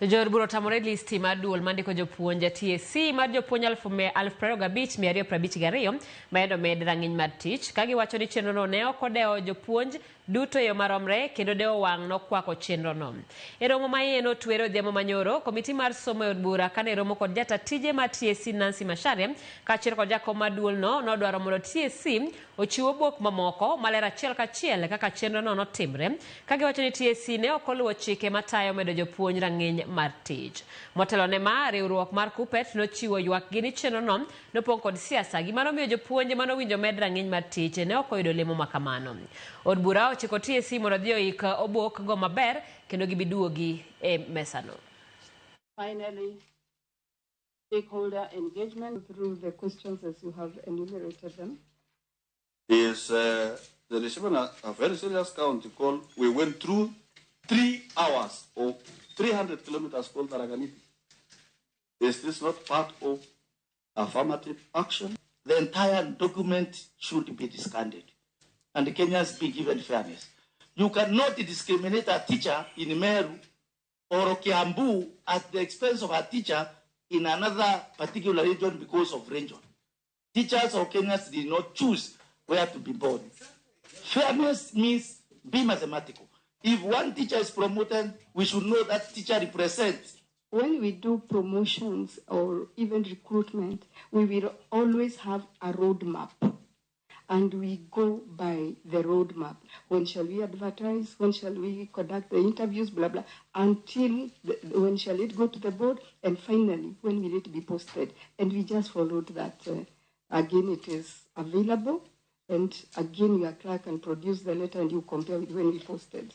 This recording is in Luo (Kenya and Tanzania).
Jood bura otamore listi mar duol mandiko jopuonj TSC mar jopuonj 25,252 ma yande omed rang'iny mar tich ka giwacho ni chenrono ne ok odewo jopuonj duto e yo maromre kendo dewo wang' nokwako chenrono. E romo ma iye notwere odhiambo manyoro, komiti mar somo e od bura kane romo kod jata tije mar TSC Nancy Macharia kaachiel kod jakom mar duolno nodwaro mondo TSC ochiw obok mamoko maler achiel kachiel kaka chenrono notimre ka giwacho ni TSC ne ok oluwo chike matayo medo jopuonj rang'iny mar tich. Motelo ne ma, riwruok mar KUPPET nochiwo ywakgi ni chenrono nopong' kod siasa, gima nomiyo jopuonj manowinjo med rang'iny mar tich ne ok oyudo lemo ma kamano. Od bura ochiko TSC mondo odhi oik obok go maber kendo gibiduogi e mesano. Finally, stakeholder engagement. Through the questions as you have enumerated them. Is there is even a very serious county called, we went through 3 hours or 300 kilometers called Tharaka Nithi. Is this not part of affirmative action? The entire document should be discarded and Kenyans be given fairness. You cannot discriminate a teacher in Meru or Kiambu at the expense of a teacher in another particular region because of region. Teachers or Kenyans did not choose where to be born. Fairness means be mathematical. If one teacher is promoted, we should know that teacher represents. When we do promotions or even recruitment, we will always have a roadmap. And we go by the roadmap. When shall we advertise? When shall we conduct the interviews? Blah, blah. Until when shall it go to the board? And finally, when will it be posted? And we just followed that. Again, it is available. And again, your clerk can produce the letter and you compare with when we posted.